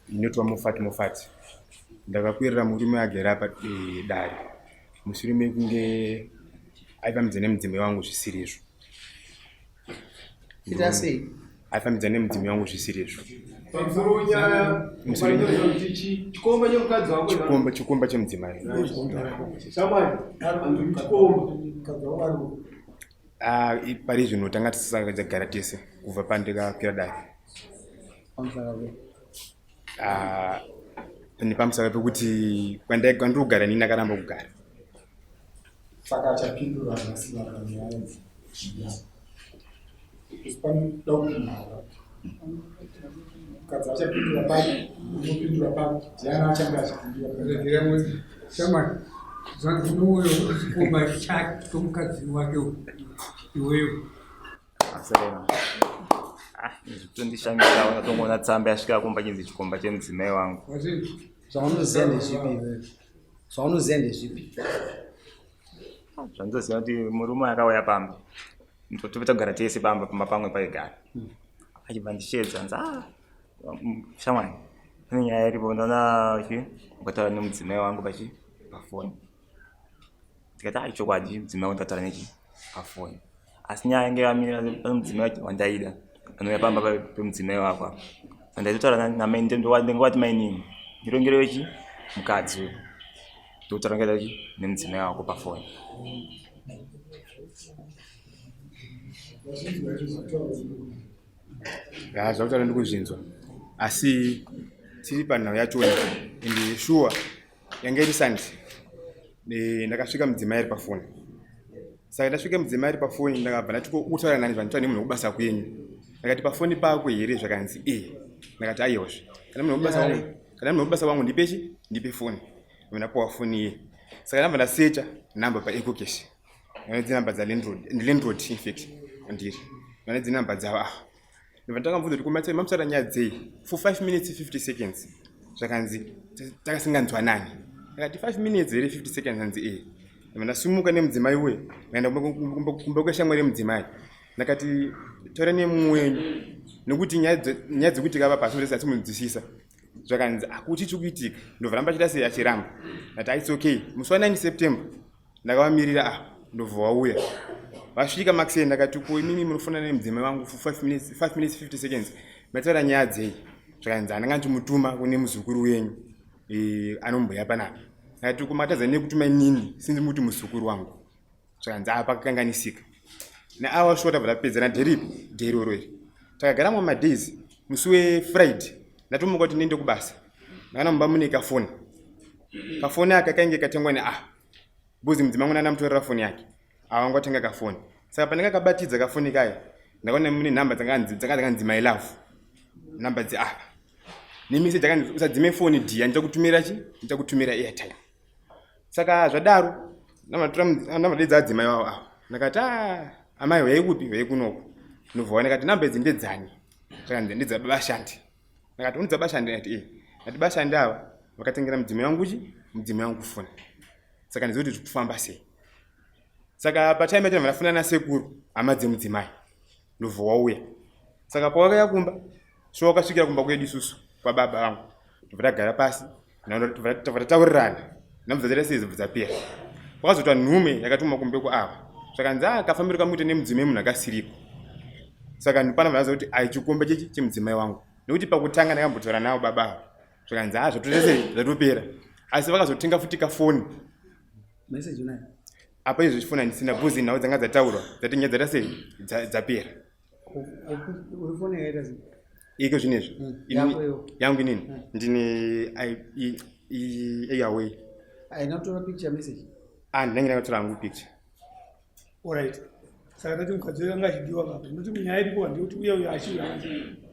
Ndinotwa Mofati Mofati. Ndakakwirira murume agere apa dare mushure mekunge aifambidzana nemudzimai wangu zvisiri izvo. Ita sei? Aifambidzana nemudzimai wangu zvisiri izvo. Pamusoro wenyaya kuti chikomba chemukadzi wako chikomba chikomba chemudzimai. Shamwari, chikomba. Ah, pari zvino tanga tisakagara tese kubva pandikakwira dare. Ah, nepamusaka pekuti kwandiri kugara nini akaramba kugara. Saka achapindura nhasi panyaya idzi. Panoda kupindura. Mukadzi achapindura pano, unopindura pano, ndiani achange achipindura. Regera mwedzi. Shamwari, zvanzi nouyo chikomba chake chomukadzi wake uyu, iwewe. Aserema. Ah, zvitondishamisa unotongoona tsamba yasvika kumba chinzi chikomba chemudzimai wangu. Wazvinzwa? Zvaunoziva ndezvipi iwewe? Zvaunoziva ndezvipi? Zvandinoziva kuti murume akauya pamba. Totove togara tese pamba pamba pamwe paigara. Achibva ndisheedza nzi ah shamwari pane nyaya iripo ndaona chi ukataura nemudzimai wangu pachi pafoni. Ndikati ah chokwadi mudzimai wangu ndataura nechi pafoni. Asi nyaya yange yamira pane mudzimai wandaida anouya pamba pemudzimai wako apa. Saka ndaitotaura namai ndingowati mainini ndirongere wechi mukadzi uyu. Ndotaura ngaita chi nemudzimai wako pafoni. Ya zvakutaura ndikuzvinzwa asi tiri panhau yachona ende shuwa yange iri sandi ndakasvika mudzimai ari pafoni saka ndasvika mudzimai ari pafoni ndakabva ndati ko ukutaura nani zvanditaura nemunhu wekubasa kwenyu ndakati pafoni pako here zvakanzi e ndakati aiwazve kana munhu wekubasa wangu kana munhu wekubasa wangu ndipechi ndipe foni ndapuwa foni iye saka ndabva ndasecha namba paecocash vane dzinamba dzalandlord ndilandlord infact andiri vane dzinamba dzavo ah ndobva ndakamubvunza kuti kumatse mamusara nyaya dzei for 5 minutes 50 seconds zvakanzi takasinganzwanani ndakati 5 minutes here 50 seconds anzi e ndobva ndasimuka nemudzimai uye ndaenda kumba kweshamwari yemudzimai ndakati taura nemumwe wenyu nekuti nyaya dzekuti kava pasi ndese asimunzwisisa zvakanzi akuti chikuitika ndobva ramba achita sei achiramba ndati its okay musi wa 9 September ndakavamirira ah ndobva wauya vasvika maxen ndakati ko imimi munofanana nemudzimai wangu for 5 minutes, 5 minutes 50 seconds mataura nyaya dzei zvakanzi andanga ndichimutuma kune muzukuru wenyu e, anomboya panapa ndakati ko matadza nekutuma inini sinzi muti muzukuru wangu zvakanzi apa pakakanganisika neawa shuwa tabva tapedzana dheripi dheri oro iri takagara mwa madays musi wefriday ndatomuka kuti ndiende kubasa ndakaona mumba mune kafoni kafoni aka kainge katengwa ne ah bhozi mudzimai wangu ndamutorera foni yake ava watenga kafoni saka pandanga kabatidza kafoni kaya ndakaona mune nhamba dzanga dzakanzi my love nhamba dzeava nemeseji akanzi usadzime foni dhiya ndichakutumira chi ndichakutumira airtime saka zvadaro ndamadaidza adzimai vavo ava ndakati ah, amai huyai kupi huyai kunoko ndobva ndakati nhamba idzi ndedzani zvakanzi ndedzabashandi ndakati unidza bashandi ndati e ndati bashandi ava vakatengera mudzimai wangu chi mudzimai wangu foni saka ndizive kuti zvikufamba sei saka patime yacho ndafuna nasekuru hama dzemudzimai ndobva wauya saka pawakauya kumba so wakasvikira kumba kwedu isusu kwababa vangu ndobva tagara pasi tobva tataurirana nhamba dzaita sei dzobva dzapera kwakazoitwa nhume yakatumwa kumbe kuava zvakanzi a ah, kafambiro kamuita nemudzimai munhu akasiriko saka ndipana vanaza kuti aichikomba chechi chemudzimai wangu nekuti pakutanga ndakambotaura navo baba ava zvakanzi a ah, zvatotese zvatopera asi vakazotenga futi kafoni apa izvo chifoni handisina bhuzi nhau dzanga dzataurwa dzati nyaya dzaita sei dzapera iko zvinezvi hmm, yangu inini hmm. ndine airway ainakutora picture message ah ndinenge ndakatora hangu picture Alright. Saka ndati mukadzi uyu anga achidiwa kapa. Ndoti nyaya iripo ndekuti uya uyo achiuya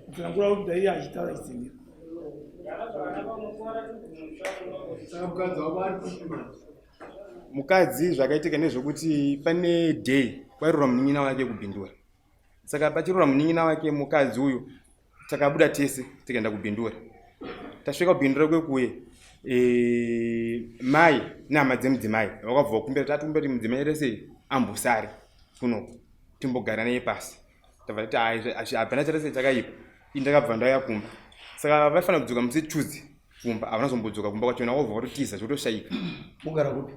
kutsanangura kuti dai achitaura chitsinira. Saka mukadzi wako ari kupi manje? Mukadzi zvakaitika nezvekuti pane day kwairora munin'ina wake kubhindura. Saka pachirora munin'ina wake mukadzi uyu takabuda tese tikaenda kubhindura tasvika kubhindura kwekuye e, mai nehama dzemudzimai vakabva vakumbira tatukumbira kuti mudzimai rese ambosare kunoku timbogara naye pasi tabva tati hapana charese chakaipa ini ndakabva ndauya kumba Saka vaifanira kudzoka musi Tuesday kumba, havana kuzombodzoka kumba kwachona, wobva vatotiza zvotoshaika. Ugara kupi?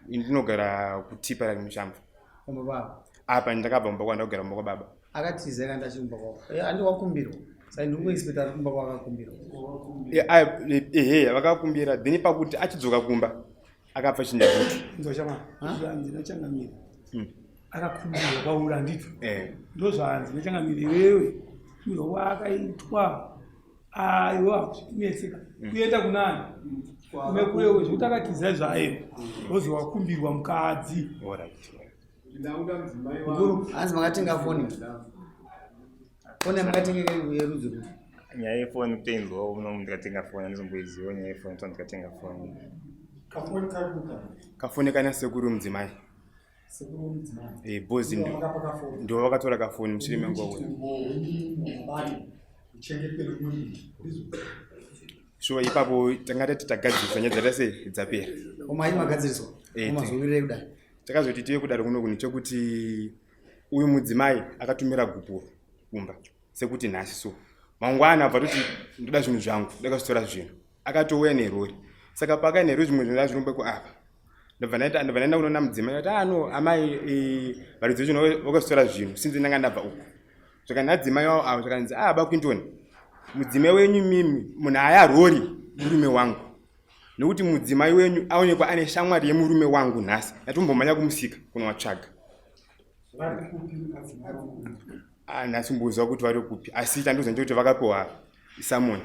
Ini ndinogara kutipa rari mushamva. Kumba baba. Apa ndakabva kumba kwanda kugara kumba kwababa. Akatiza kana achikumba kwako. Eh, andi wakumbirwa. Saka ndingoexpect ari kumba kwakakumbirwa. Ehe, vakakumbira then pakuti achidzoka kumba akapfa chinja kuti. Nzwa chama. Zvanzi nachangamire. Akakumbirwa kwauri handiti? Eh. Ndozvanzi nachangamire iwewe. Kumbirwa kwaakaitwa. Aiwa hakuchinetseka. Kuenda kunani? Kune kurewe zvekuti akatiza zvayo. Wozi wakumbirwa mukadzi. Alright. Ndauda mudzimai Mukuru, hanzi makatenga foni. Foni yamakatenga yerudzi rupi? Nyaya yefoni kutoinzwawo uno ndikatenga foni handizomboiziva nyaya yefoni so ndikatenga foni. Kafoni kari kuka. Kafoni kana sekuru mudzimai. Sekuru mudzimai. Eh, bozi Ndivo ndo. vakapa kafoni. Ndo vakatora kafoni mushure menguva uya. Uchengetwe rumwe munhu. Ndizvo. Shuwa ipapo tanga tati tagadzirisa nyaya dzaita sei dzapera. Koma hayi magadziriswa. Eh, Mazowirire kudai. Takazoti tive kudaro kuno kuni chekuti uyu mudzimai akatumira gupuro kumba sekuti nhasi so mangwana abva toti ndoda zvinhu zvangu ndakazvitora zvinhu akatouya nerori. Saka paakauya nerori zvimwe zvinhu zvazvinombeko apa ndobva ndaenda kunoona mudzimai akati ah no amai varidzi vezvinhu vakazitora zvinhu sinzi ndanga ndabva uku. Zvakanzi adzimai wavo avo zvakanzi ah ba Quinton mudzimai wenyu mimi munhu aya rori murume wangu nekuti mudzimai wenyu aonekwa ane shamwari yemurume wangu nhasi ndatombomhanya kumusika kunovatsvaga. Vari kupi madzimai wangu? Ah, nhasi mboziva kuti vari kupi asi chandoziva ndechekuti vakapiwa samoni.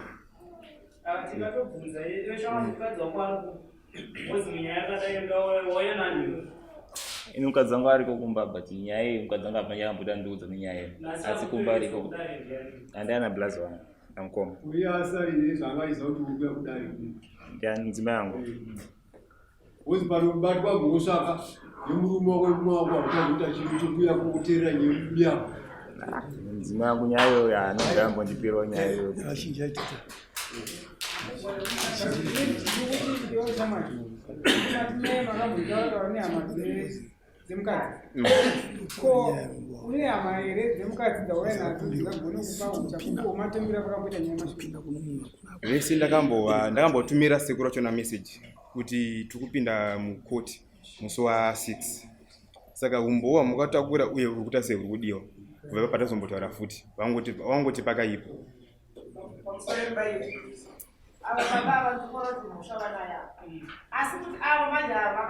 Tingatobvunza iwe shamwari mukadzi wako ari kupi? Wozi munyaya yakadai wauya nani? Ini mukadzi wangu ariko kumba but nyaya iyi mukadzi wangu hapana chakamboita ndiudza nenyaya iyi. Asi kumba ariko. Handiana blazi wangu namukoma. Uye asaine zvaangaiziva kuti uri kuuya kudare. Ndiani mudzimai wangu. Wozi panobatwa mhosva yemurume wako nemurume wako hautazoita chinhu chokuuya kuteerera nyaya yako. Mudzimai wangu nyaya iyoyo haana ambondipirawo nyaya iyoyo. Vazhinji aitita. Dzemukadzi ko une hama here dzemukadzi dzauya nadzo dzingagone kupa uchapupu hwematongero akamboita nyaya mashoko? Vese ndakambotumira sekuru vachona message kuti tikupinda mukoti musi wa6 saka umbowo hwamakatakura uye uri kuita sei uri kudiwa kubva ipapo patazombotaura futi vangoti pakaipa. Ava baba ava ndikuona kuti mhosva vanayo asi kuti avo manje ava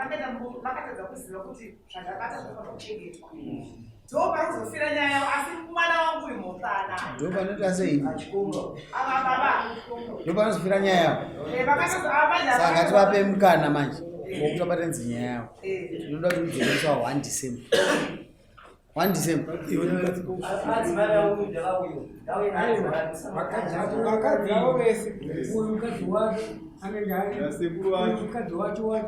vakatadza kuziva kuti zvandabata zvinofanira kuchengetwa ndo pari kuzofira nyaya yavo asi mwana wangu uyu mhosva anayo. Ndo panoita sei? Ava baba Ndo panozofira nyaya yavo. Vakatadza ava manje ava. Saka ngativape mukana manje wokuti vabatanidze nyaya yavo. Tinoda kuti mudzoke musi wa 1 December. 1 December. Vakadzi avo vese. Uyu mukadzi wacho anenge ari Nasekuru wacho. uyu mukadzi wacho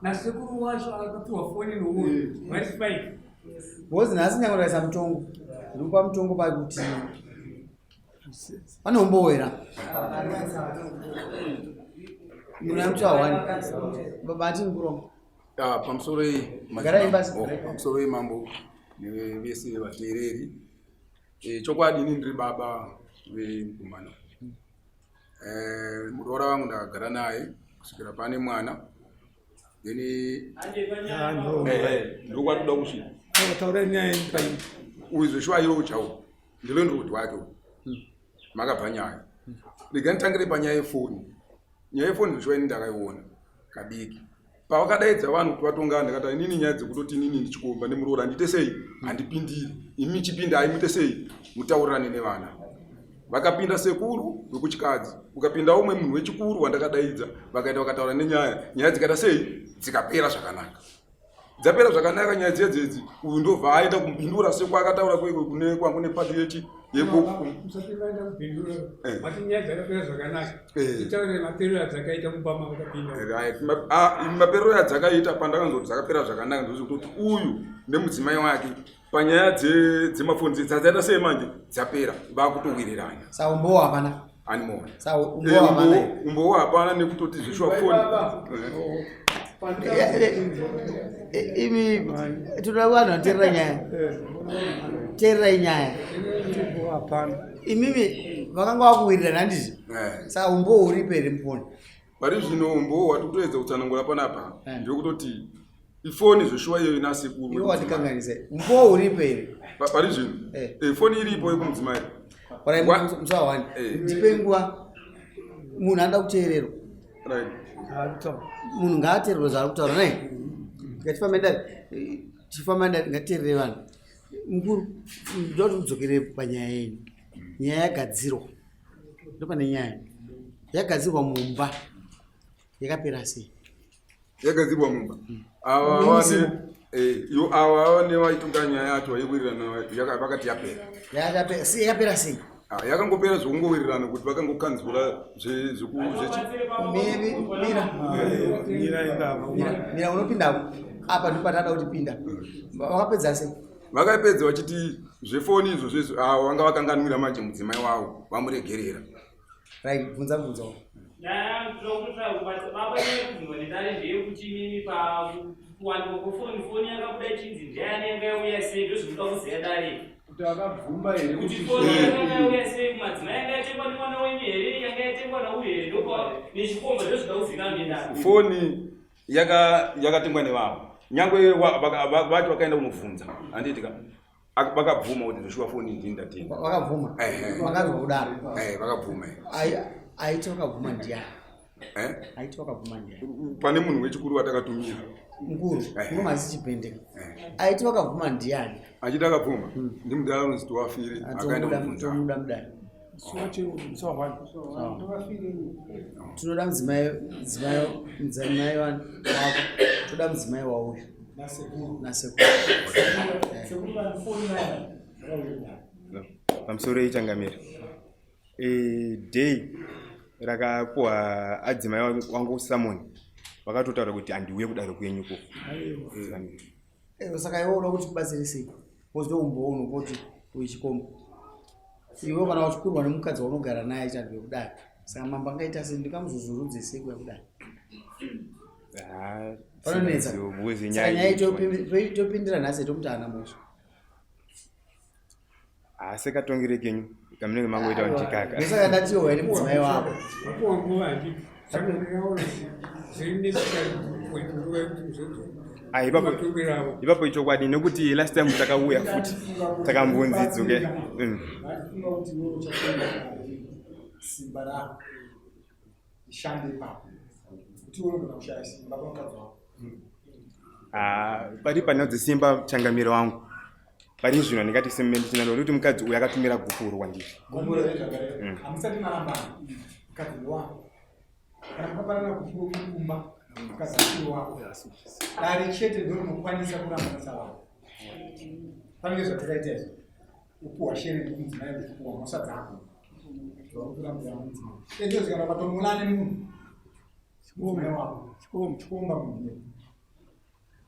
nasekuru wacho akapiwa foni nouyu vari five. Because nhasi nyange ndaisa mutongo. Ndikupa mutongo pakuti pane umbowera. Munhu amuti wa 1. Baba ati mukuru. Ah, pamusoro iyi Garai basi. Oh, pamusoro iyi mambo nevese vateereri. Chokwadi ini ndiri baba vemukomana. Muroora wangu ndakagara naye kusvikira pane mwana. Then ndokwatoda kusvika. Taura nyaya yenyu paini. Uyu zveshuwa iwo chaiwo ndilandlord wake uyu. Makabva nyaya. Rega nditangire panyaya yefoni. Nyaya yefoni zveshuwa ini ndakaiona kadiki. Pavakadaidza vanhu kuti vatongana ndakati inini nyaya dzekutoti inini ndichikomba nemuroora handite sei handipindiri imi chipindai muite sei mutaurirane nevana. Vakapinda sekuru wekuchikadzi ukapinda umwe munhu wechikuru wandakadaidza vakaenda vakataura nenyaya nyaya dzikaita sei dzikapera zvakanaka. Dzapera zvakanaka nyaya dziya dzedzi uyu ndobva aenda kumbindura sekwaakataura kune kwangu nepati yechi yeku Musati vaenda kubhindura Eh. mati nyaya dzakapera zvakanaka. Eh. Titaurire maperero adzakaita mumba mavakapinda. Right. Maperero adzakaita pandakanzwa kuti dzakapera zvakanaka ndozvekutoti uyu nemudzimai wake panyaya dzemafoni dzadzaita sei manje dzapera vakutowirirana. Saka umbowo hapana. Animona. Saka umbowo hapana. Umbowo hapana nekutoti zveshuwa foni. Imi tinoda vanhu vateerera nyaya. Teererai nyaya. Hapana. Imimi Vakanga vakuwirirana handiti? Eh. Saka umbowo uripo here mufoni? Pari zvino umbowo hwati kutoedza kutsanangura panapa ndekutoti ifoni zveshuwa iyoyo ina sekuru. Iwe watikanganisa. Umbowo uripo here? Pari zvino eh, foni iripo yekumudzimai. Orai musawani. Ndipe nguva munhu anoda kuteererwa. Right. Munhu ngaateererwe zvaari kutaura nai. Ngatifambe dare. Tifambe dare ngatiteerere vanhu. Mukuru ndoda kuti mudzokere panyaya yenyu. Nyaya yagadzirwa. Ndopane nyaya. Yagadzirwa mumba. Yakapera sei? Yagadzirwa mumba. Ava vane eh, yo ava vane vaitonga nyaya yacho vaiwirirana vakati yapera. Yakapera sei? Yakapera sei? Ah, yakangopera zvokungowirirana kuti vakangokanzura zveku Miri, mira. Mira, mira unopinda apa ndipo patada kuti pinda. Wakapedza sei? Vakapedza vachiti zvefoni izvo zvezvo ava vanga vakanganwira manje mudzimai wavo vamuregerera. Right, bvunza mubvunzo. Nyaya ndinokutsvaka kubata baba nyaya yekubvunzwa nedare ndeyekuti imimi pakuwanikwa kwefoni foni yakabuda ichinzi ndiyani yanga yauya sei ndozvinoda kuziva dare Kuti akabvuma here kuti foni yakanga yauya sei kumadzimai yanga yatengwa nemwana wenyu here yanga yatengwa nauyu here ndopa nechikomba ndozvinoda kuzivikanwa nedare. Foni yakatengwa nevavo nyangwe vacho vakaenda kunobvunza handiti ka vakabvuma kuti zveshuwa foni ndini ndatenga. Vakabvuma. Ehe. Vakanzwa kudaro. Eh, vakabvuma. Aiti vakabvuma ndiani? Eh? Aiti vakabvuma ndiani? Pane munhu wechikuru watakatumira. Mukuru, unomhasi chibhendeka. Aiti vakabvuma ndiani? Achiti akabvuma ndimudhara anonzi Tiwafire akaenda kunobvunza. Tomuda mudare. Tinoda mudzimai mudzimai mudzimai wako. Toda mudzimai wauyu. Nasekuru. Nasekuru. Sekuru vanofoni vaya vakauya. Pamusoro yechangamire day rakapuwa adzimai wangu samoni vakatotaura kuti handiuye kudaro kwenyu ko. Saka iwe unoda kuti kubatsire sei? Because ndoumbowo unopa kuti uyu chikomba. Iwe kana uchikurwa nemukadzi waunogara naye achadwe kudai. Saka mambo angaita sei ndingamuzuzurudze sei kuya kudai? Panonetsa. Saka nyaya iyi topindira nhasi tomuti haana mhosva. Asi katongere kenyu kamunenge mangoita kuti kaka. Ndosaka ndati iwe nemudzimai wako. Wapiwa nguva handiti saka ndikaona zviri necessary kuti nguva yekuti muzodzoka. Ah, ipapo ichokwadi nekuti last time takauya futi takambonzi dzoke. Vatifunga kuti iwe uchatonga simba rako ishande ipapo kuti iwe unogona kushaya simba pamukadzi wako. Ah, pari panodzi simba changamiro wangu pari zvino ndingati simbe ndichinano nekuti mukadzi uyu akatumira gupuro kwandiri. Gupuro rezvakare hamusati marambana, mukadzi ndewako. Kana mukapanana gupuro muri kumba, mukadzi asiri wako. Dare chete ndo rinokwanisa kurambanisa vanhu. Panenge zvatakaita izvi, upuwa shere nemudzimai, upuwa mhosva dzako zvauri kurambira mudzimai. Ezvozvi kana ukatomulane munhu mudzimai wako chikomba munhu iyeye.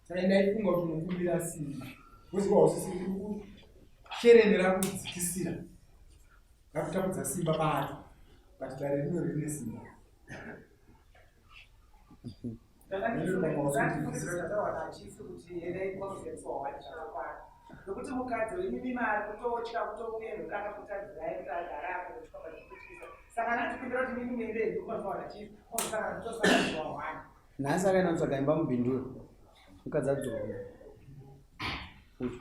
Saka ndaifunga kuti unokumbira simba woziva hausisiri shereni rakudzikisira rakutambudza simba paari, but dare rino rine simba. Nokuti mukadzi wenyimi mari kutotya kutouya nokanga kutadzirai kuti agara apo kuchikomba chikutyisa saka anatikumbira kuti mimi muende kumazvawana chief mozosangana kutosangana wahwani. Nhasi akaenda kutsvaga imba mubhindura. Mukadzi adzoka kumba. Uyu.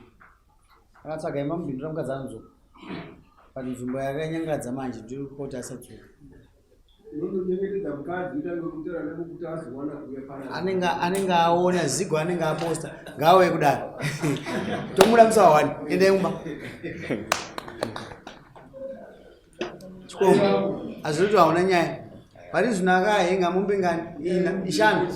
Akatsvaga imba mubhindura mukadzi anodzoka. But nzvimbo yakanyangadza manje ndiri kuti asadzoka. Unondonyengetedza mukadzi utange kutaura nekuti azowana kuuya pana. Anenge aona zigo anenge aposta ngaauye kudaro. Tomuda musawani endai kumba. Chikomba hazviri kuti hauna nyaya. Pari zvino akahenga mombe ngani? Ina, ishanu.